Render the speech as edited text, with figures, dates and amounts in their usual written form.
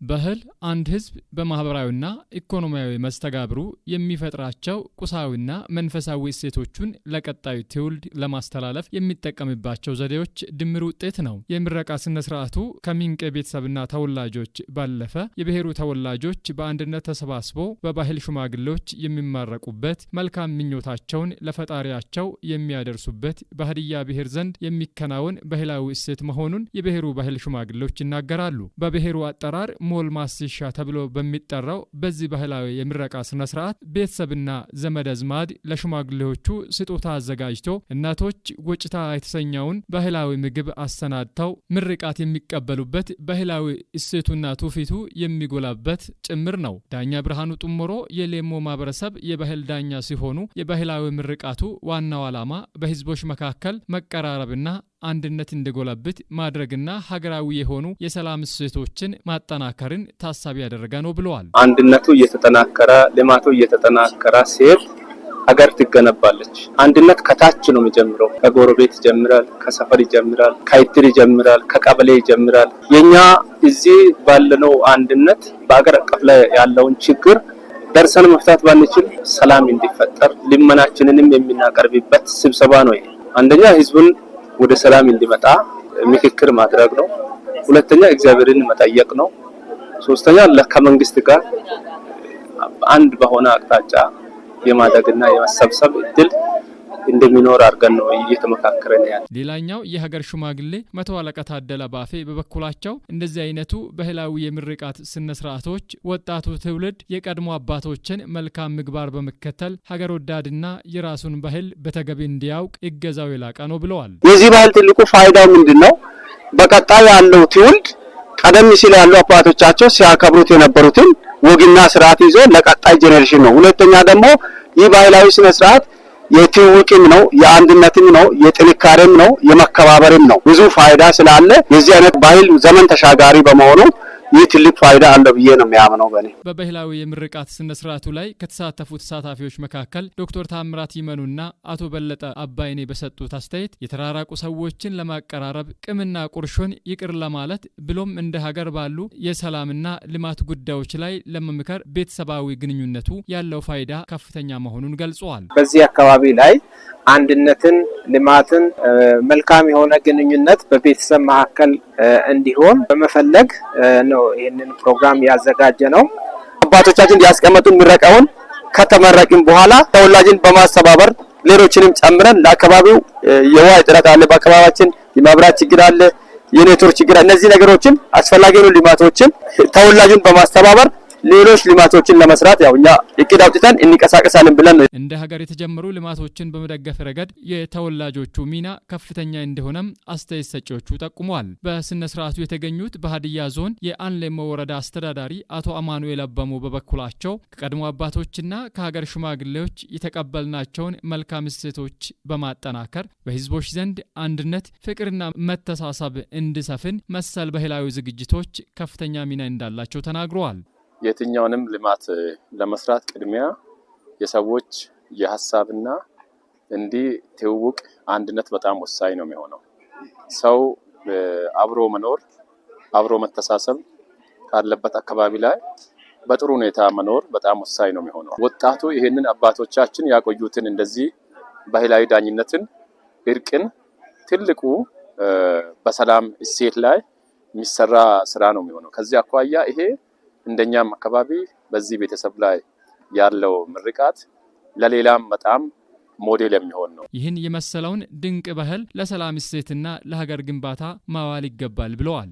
ባህል አንድ ህዝብ በማህበራዊና ኢኮኖሚያዊ መስተጋብሩ የሚፈጥራቸው ቁሳዊና መንፈሳዊ እሴቶቹን ለቀጣዩ ትውልድ ለማስተላለፍ የሚጠቀምባቸው ዘዴዎች ድምር ውጤት ነው። የምረቃ ስነ ስርዓቱ ከሚንቄ ቤተሰብና ተወላጆች ባለፈ የብሔሩ ተወላጆች በአንድነት ተሰባስቦ በባህል ሽማግሌዎች የሚመረቁበት፣ መልካም ምኞታቸውን ለፈጣሪያቸው የሚያደርሱበት በሀዲያ ብሔር ዘንድ የሚከናወን ባህላዊ እሴት መሆኑን የብሔሩ ባህል ሽማግሌዎች ይናገራሉ። በብሔሩ አጠራር ሞልማሲሻ ተብሎ በሚጠራው በዚህ ባህላዊ የምረቃ ስነ ስርዓት ቤተሰብና ዘመድ አዝማድ ለሽማግሌዎቹ ስጦታ አዘጋጅቶ፣ እናቶች ወጭታ የተሰኘውን ባህላዊ ምግብ አሰናድተው ምርቃት የሚቀበሉበት ባህላዊ እሴቱና ትውፊቱ የሚጎላበት ጭምር ነው። ዳኛ ብርሃኑ ጡሞሮ የሌሞ ማህበረሰብ የባህል ዳኛ ሲሆኑ፣ የባህላዊ ምርቃቱ ዋናው ዓላማ በህዝቦች መካከል መቀራረብና አንድነት እንዲጎለብት ማድረግና ሀገራዊ የሆኑ የሰላም እሴቶችን ማጠናከርን ታሳቢ ያደረገ ነው ብለዋል። አንድነቱ እየተጠናከረ፣ ልማቱ እየተጠናከረ ሲሄድ ሀገር ትገነባለች። አንድነት ከታች ነው የሚጀምረው። ከጎረቤት ይጀምራል፣ ከሰፈር ይጀምራል፣ ከእድር ይጀምራል፣ ከቀበሌ ይጀምራል። የኛ እዚህ ባለነው አንድነት በአገር አቀፍ ላይ ያለውን ችግር ደርሰን መፍታት ባንችል ሰላም እንዲፈጠር ልመናችንንም የምናቀርብበት ስብሰባ ነው። ይሄ አንደኛ ህዝቡን ወደ ሰላም እንዲመጣ ምክክር ማድረግ ነው። ሁለተኛ እግዚአብሔርን መጠየቅ ነው። ሶስተኛ ከመንግስት ጋር አንድ በሆነ አቅጣጫ የማደግና የመሰብሰብ እድል እንደሚኖር አድርገን ነው እየተመካከረን ያለ። ሌላኛው የሀገር ሽማግሌ መቶ አለቃ ታደለ ባፌ በበኩላቸው እንደዚህ አይነቱ ባህላዊ የምርቃት ስነ ስርዓቶች ወጣቱ ትውልድ የቀድሞ አባቶችን መልካም ምግባር በመከተል ሀገር ወዳድና የራሱን ባህል በተገቢ እንዲያውቅ እገዛው የላቀ ነው ብለዋል። የዚህ ባህል ትልቁ ፋይዳው ምንድን ነው? በቀጣይ ያለው ትውልድ ቀደም ሲል ያሉ አባቶቻቸው ሲያከብሩት የነበሩትን ወግና ስርዓት ይዞ ለቀጣይ generation ነው። ሁለተኛ ደግሞ ይህ ባህላዊ ስነ ስርዓት የትውውቅም ነው፣ የአንድነትም ነው፣ የጥንካሬም ነው፣ የመከባበርም ነው። ብዙ ፋይዳ ስላለ የዚህ አይነት ባህል ዘመን ተሻጋሪ በመሆኑ ይህ ትልቅ ፋይዳ አለው ብዬ ነው የሚያምነው በእኔ። በባህላዊ የምርቃት ስነ ስርዓቱ ላይ ከተሳተፉ ተሳታፊዎች መካከል ዶክተር ታምራት ይመኑና አቶ በለጠ አባይኔ በሰጡት አስተያየት የተራራቁ ሰዎችን ለማቀራረብ፣ ቂምና ቁርሾን ይቅር ለማለት ብሎም እንደ ሀገር ባሉ የሰላምና ልማት ጉዳዮች ላይ ለመምከር ቤተሰባዊ ግንኙነቱ ያለው ፋይዳ ከፍተኛ መሆኑን ገልጸዋል። በዚህ አካባቢ ላይ አንድነትን፣ ልማትን፣ መልካም የሆነ ግንኙነት በቤተሰብ መካከል እንዲሆን በመፈለግ ነው ይህንን ፕሮግራም ያዘጋጀነው። አባቶቻችን ያስቀመጡን ምረቃውን ከተመረቅን በኋላ ተወላጅን በማስተባበር ሌሎችንም ጨምረን ለአካባቢው የውሃ እጥረት አለ፣ በአካባቢያችን የመብራት ችግር አለ፣ የኔትወርክ ችግር አለ። እነዚህ ነገሮችን አስፈላጊ የሆኑ ልማቶችን ተወላጁን በማስተባበር ሌሎች ልማቶችን ለመስራት ያው እኛ እቅድ አውጥተን እንንቀሳቀሳለን ብለን ነው። እንደ ሀገር የተጀመሩ ልማቶችን በመደገፍ ረገድ የተወላጆቹ ሚና ከፍተኛ እንደሆነም አስተያየት ሰጪዎቹ ጠቁመዋል። በስነ ስርዓቱ የተገኙት በሀዲያ ዞን የአንሌሞ ወረዳ አስተዳዳሪ አቶ አማኑኤል አበሞ በበኩላቸው ከቀድሞ አባቶችና ከሀገር ሽማግሌዎች የተቀበልናቸውን መልካም እሴቶች በማጠናከር በህዝቦች ዘንድ አንድነት፣ ፍቅርና መተሳሰብ እንዲሰፍን መሰል ባህላዊ ዝግጅቶች ከፍተኛ ሚና እንዳላቸው ተናግረዋል። የትኛውንም ልማት ለመስራት ቅድሚያ የሰዎች የሀሳብና እንዲህ ትውውቅ፣ አንድነት በጣም ወሳኝ ነው የሚሆነው። ሰው አብሮ መኖር፣ አብሮ መተሳሰብ ካለበት አካባቢ ላይ በጥሩ ሁኔታ መኖር በጣም ወሳኝ ነው የሚሆነው። ወጣቱ ይሄንን አባቶቻችን ያቆዩትን እንደዚህ ባህላዊ ዳኝነትን፣ እርቅን ትልቁ በሰላም እሴት ላይ የሚሰራ ስራ ነው የሚሆነው። ከዚህ አኳያ ይሄ እንደኛም አካባቢ በዚህ ቤተሰብ ላይ ያለው ምርቃት ለሌላም በጣም ሞዴል የሚሆን ነው። ይህን የመሰለውን ድንቅ ባህል ለሰላም እሴትና ለሀገር ግንባታ ማዋል ይገባል ብለዋል።